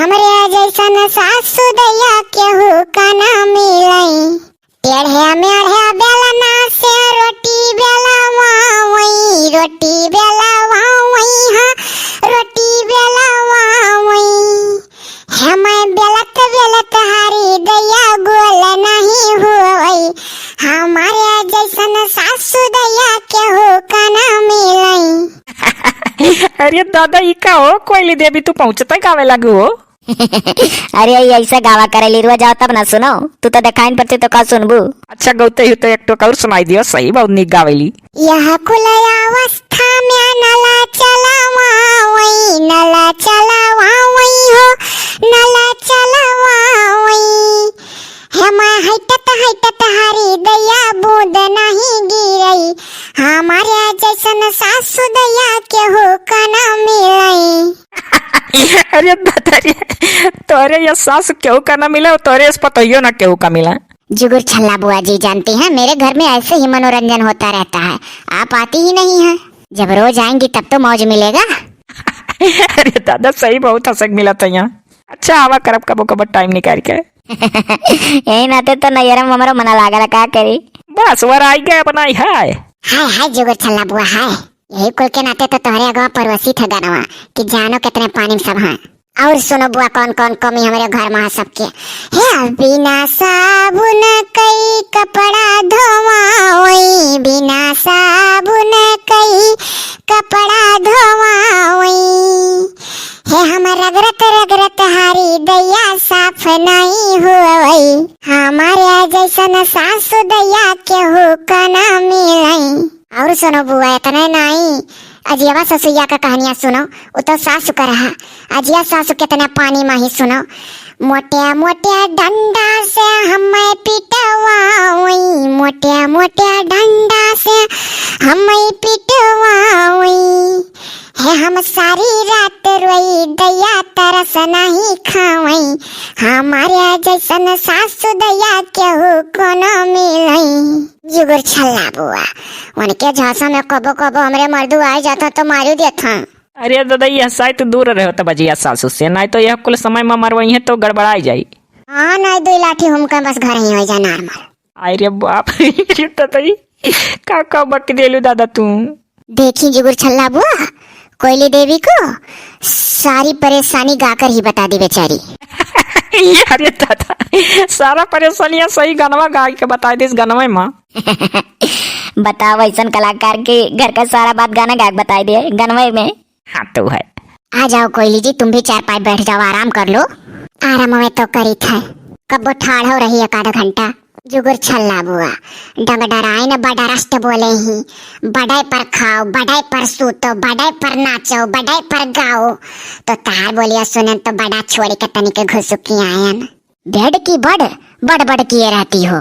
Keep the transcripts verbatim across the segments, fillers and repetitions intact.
हमरे जैसन सासु दैया केहू का ना मिलई। टेढ़े मेढ़े बेलना से रोटी बेलावावई, रोटी बेलावावई, हाँ, रोटी बेलावावई। हमें बेलत बेलत हारी दैया गोल नहीं हुई, हमारे जैसन सासु दैया केहू का ना मिलई। अरे दादा, ई का हो कोइली देवी, तू पहुँचते गावे लागू हो? अरे, ई ऐसे गावा करेली, रोज आओ तब ना सुनो। तू तो देखाइन पड़ती तो का सुनबू? अच्छा, गौते ही तो एक टोक और सुनाई दियो, सही बहुत नीक गावेली। यह कुल अवस्था में नला चलावावई, नला चलावावई हो, नला चलावावई। हेमा हटत हटत हरी दैया बूंद नहीं गिरई, हमारे जैसन सासु दैया केहू का ना मिलई। अरे दादा रे, तोरे ये सास केहू का ना मिले और तोरे इस पतोहियो ना केहू का मिला। जुगुर छल्ला बुआ जी, जानती हैं, मेरे घर में ऐसे ही मनोरंजन होता रहता है, आप आती ही नहीं हैं। जब रोज आएंगी तब तो मौज मिलेगा। अरे दादा, सही बहुत हंसक मिला था यहाँ। अच्छा, आवा करब कबो कबो टाइम निकाल के। यही नाते तो नैहरा में हमारा मना लागल, का करी? बस वर आई गए अपना ही है। हाय हाय जुगुर छल्ला बुआ हाय, यही कुल के नाते तो तोहरे अगवा परोसी था गनवा कि जानो कितने पानी में सब हैं। और सुनो बुआ, कौन कौन कमी हमरे घर में है सबके। हे बिना साबुन कई कपड़ा धोवाई, बिना साबुन कई कपड़ा धोवाई। हे हम रगरत रगरत हारी दैया साफ नहीं हुई, हमारे जैसन सासु दैया केहू का ना मिलई। और सुनो बुआ, इतने नहीं, अजियावा ससुइया का कहानियां सुनो, उ तो सासु का रहा। अजिया सासु कितना पानी माही सुनो। मोटे मोटे डंडा से हमें पिटवाई, मोटे मोटे डंडा से हमें पिटवाई। हे हम सारी रात रोई दैया तरस नहीं खावई, हमारे जैसन सासु दैया केहू को ना मिलई। जुगुर छल्ला बुआ, उनके झांसा में कबो कबो हमरे मर्दू आ जाता तो मारू देता। अरे दादा, यह साइत दूर रहो तब अजिया सासु से, नहीं तो यह कुल समय में मरवई है तो गड़बड़ाई जाई। हाँ, नहीं दुई लाठी हमका बस घर ही हो जा नॉर्मल। अरे बाप रे दादा, ई का का बक देलू दादा तू। देखी जुगुर छल्ला बुआ, कोयली देवी को सारी परेशानी गाकर ही बता दी बेचारी। अरे दादा, सारा परेशानियां सही गनवा गा के बता दिस गनवे माँ। बताओ, ऐसन कलाकार के घर का सारा बात गाना गा के बताई दे गनवे में। हाँ तो है। आ जाओ कोयली जी, तुम भी चारपाई बैठ जाओ, आराम कर लो। आराम में तो करी थे, कब्बो ठाढ़ हो रही एक आधा घंटा। जुगुर छल्ला बुआ, डंग डराइन बडरस्ट बोले ही, बडै पर खाओ, बडै पर सूतो, बडै पर नाचो, बडै पर गाओ। तो तार बोलिया सुनन तो बडा छोड़ी के तनिक घुसुकी आयन। बेड की बड, बड बड किए रहती हो।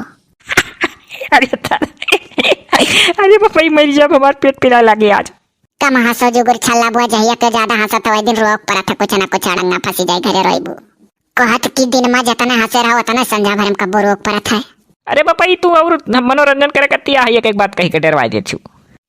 अरे तार-, अरे बाप रे, मर जाब, हमार पेट पिराए लागे आज। कम हंसो जुगुर छल्ला बुआ, जहिया के ज्यादा हंसत हो, दिन रोग परत है, कुछ ना कुछ अड़ंगा फंसी जाए, घरे रोइबू। कहत कि दिन में जतने हंसे रहो, उतने संझा भर में कब्बो रोग परत है। अरे बापा, ई तू और मनोरंजन करे करती आ, एक एक बात कही के डरवाई दे छू।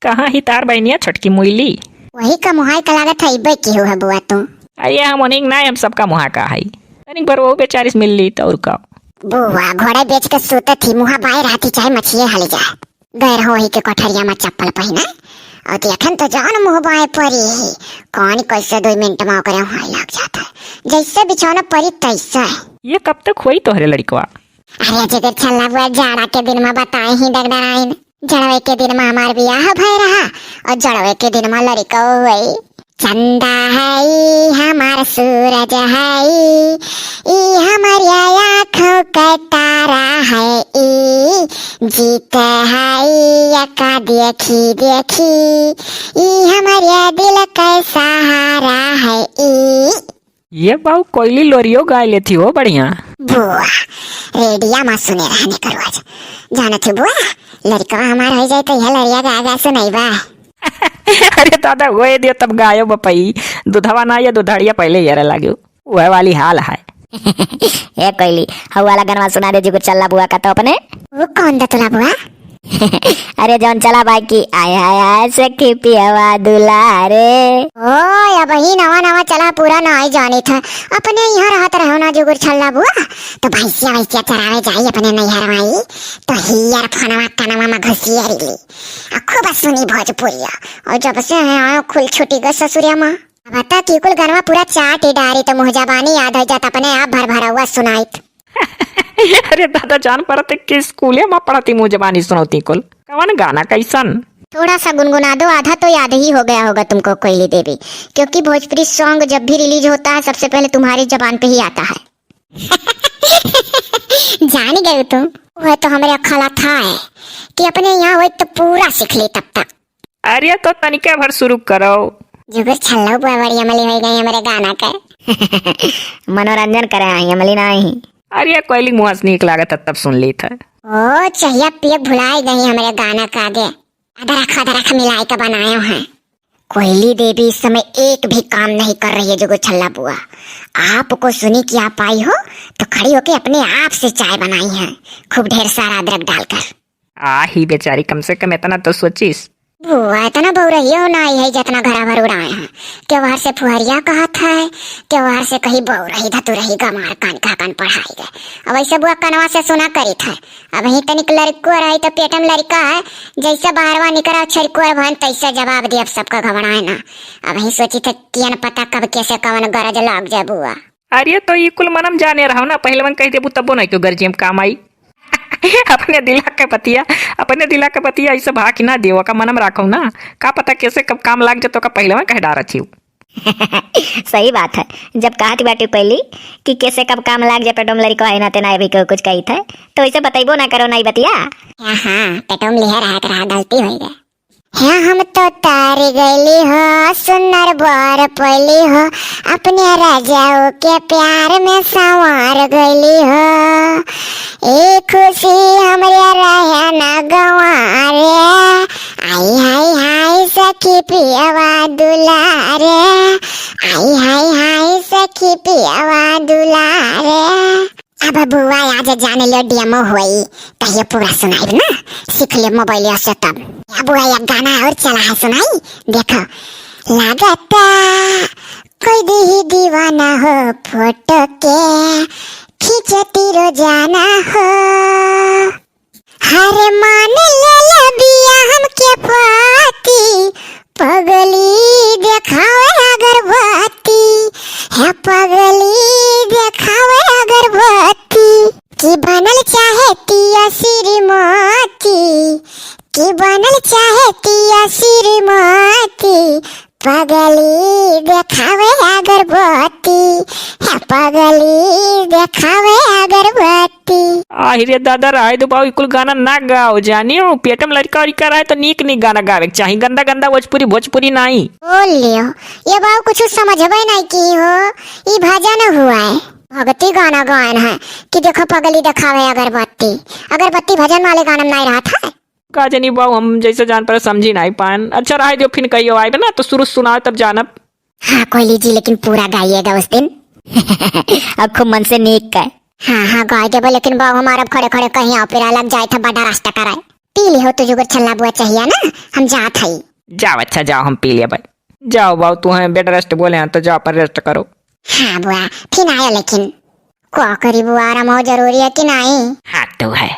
कहाँ ही तार बहनिया छोटकी मुइली? वही का मुहाई का लागत है, इब्बे की हो है बुआ तू? अरे हम ओनिक ना, हम सबका मुहा का है। तनिक भर वो बेचारी से मिल ली तो और का। बुआ घोड़े बेच के सूते थी, मुहा बाय रहती चाहे मछिए हली जाए। गैर हो ही के कोठरिया में चप्पल पहिने, और देखन तो जान मुँह बाय परी ही। कौन कैसे दो मिनट में ओकरे वहाँ लग जाता है, जैसे बिछौना परी तैसे। ये कब तक होई तोहरे लड़कवा? अरे जिगर छल्ला बुआ, जाड़ा के दिन में बताए ही डगडराइन। जड़वे के दिन में हमार बियाह भय रहा, और जड़वे के दिन में लड़का हुई। चंदा है ई, हमार सूरज है ई, ई हमार आँखों के तारा है ई, जीत है ई, यका देखी देखी, ई हमार दिल के सहारा है ई। ये बाऊ कोयली लोरियो गाय लेती हो बढ़िया। बुआ, रेडिया में सुने रहने करो आज। जाना थी बुआ, लड़कवा हमार हो जाए तो यह लड़िया गा गा सुनाई बा। अरे दादा, वो ये दियो तब गायो बपई, दुधवा ना ये दुधड़िया पहले ये लागू, वह वाली हाल है। ए कोयली, हऊ वाला गनवा सुना दे जुगुर छल्ला बुआ का तो अपने। वो कौन दतुला बुआ? अरे जौन चला बाकी, आय हाय हाय सखी पियवा दुलारे। ओ, अबही नवा नवा चला, पूरा नाई जानित है। अपने इहाँ रहत रहो ना जुगुर छल्ला बुआ, तो भैंसिया वैसिया चरावे जाई अपने नैहर माई, तो हियर फोनवा कनवा में घुसियरी ली। आ खूब सुनी भोजपुरिया। और जब से है आयो खुल छुटी गए ससुरिया माँ। अब बता कि कुल गनवा पूरा चाट ही डारी तो मुँह जबानी याद हो जात, अपने आप भर भरौआ सुनाइत। अरे दादा, जान पड़त कि स्कूले में पढ़ती मुँह जबानी सुनौती कुल। कवन गाना कैसन? थोड़ा सा गुनगुना दो, आधा तो याद ही हो गया होगा तुमको कोयली देवी, क्योंकि भोजपुरी सॉन्ग जब भी रिलीज होता है सबसे पहले तुम्हारी जबान पे ही आता है। जान गए तुम, वह तो हमरे अखला था है कि अपने यहाँ वही तो पूरा सीख ले तब तक। अरे तो तनिका भर शुरू करो। जुगुर छल्लो बुआ बड़ी अमली हो गई हमरे गाना के। मनोरंजन करे आई, अमली नाही। अरे कोयली मुँह से नीक लागत है, तब सुन ली था। ओ, चहिया पिए भुलाई गई हमरे गाना के आगे। अदरख अदरख मिलाई के बनायो है। कोयली देवी इस समय एक भी काम नहीं कर रही है जुगुर छल्ला बुआ। आपको सुनी कि आप आई हो तो खड़ी होके अपने आप से चाय बनाई है, खूब ढेर सारा अदरक डालकर। आ ही बेचारी, कम से कम इतना तो सोचिस। बुआ, इतना बउरहियो ना आई है जितना घरा भर उड़ाए हैं। त्योहार से फुहरिया कहत है, त्योहार से कहीं बउरही धतुरही गमार कान का कान पढ़ाई गए। अब ऐसे बुआ कनवा से सुना करित है। अब ही तनिक लड़को रही तो पेट में लड़का है, जैसे बाहरवा निकरा छड़को भन तैसे जवाब दिए, अब सबका घबराए ना। अब ही सोची थे कियन पता कब कैसे कवन गरज लाग जाए बुआ। अरे तो ई कुल मनम जाने रहो ना, पहलवन कह देबू तब्बो नहीं क्यों गरजियम काम आई। अपने दिला के बतिया, अपने दिला के बतिया, ई सब हाक ना देवा का मनम राखो ना। का पता कैसे कब काम लाग जातो का पहलवन कह डारा छियो। सही बात है, जब कहत बाटे पहली कि कैसे कब काम लाग जाए, पेटों में लड़को है ना, तेना अभी को कुछ कही थे, तो ऐसे बतैबो ना करो ना ई बतिया। हाँ, हाँ, पेटों में लिहे रहा के रहा, गलती हो गई। हे हम तो तार गइली हो, सुनर बर पइली हो, अपने राजाओं के प्यार में संवार गइली हो। ए खुशी हमरे रहे न गंवारे, आई हाय हाय सखी पियवा दुलारे, आई हाय हाय सखी पियवा दुलारे। अब बुआ आज जान लो डेमो होई, कहियो पूरा सुनाइब ना, सीख ले मोबाइल से तब। अब बुआ एक गाना और चला है, सुनाई, देखो। लागता कोई दी दीवाना हो फोटो के, खींचती रोजाना हो। हरे मान ले ले बिया हमके पाती, पगली देखावे अगरबत्ती, हे पगली देखावे अगरबत्ती। कि बनल चाहे तिया श्रीमती, कि बनल चाहे तिया श्रीमती, पगली देखावे अगरबत्ती, हे पगली देखावे अगरबत्ती। आहि रे दादा, रहे दो बाबू, ई कुल गाना ना गाओ, जानियो, पेट में लड़का उड़का रहे तो नीक नीक गाना गावे के चाही, गंदा गंदा भोजपुरी, भोजपुरी नाई। बोल लियो, ये बाबू कुछ समझबे नहीं की हो, ई भजन हुआ है, भक्ति गाना गायन है कि देखो पगली देखावे अगरबत्ती, अगरबत्ती भजन वाले गाना में नहीं रहत है। का जनी बाऊ, हम जैसे जान पर समझी नाई पान। अच्छा रहे जो, फिर कहियो आइब ना तो शुरू सुनाओ तब जानब। हाँ कोयली जी, लेकिन पूरा गाइएगा उस दिन। अब खूब मन से नीक का। हाँ हाँ गाय देबो, लेकिन बाऊ हमारा खड़े खड़े कहीं आओ पिरा लग जाए था बड़ा रास्ता कराए। पी लिहो तू जुगुर छल्ला बुआ चाहिए ना, हम जात हई। जाओ अच्छा जाओ, हम पी लेबै। जाओ बाऊ, तू है बेड रेस्ट बोले हैं तो जाओ पर रेस्ट करो। हाँ बुआ, फिर आयो लेकिन। का करी बुआ, आराम हो जरूरी है कि नहीं? हाँ तो है।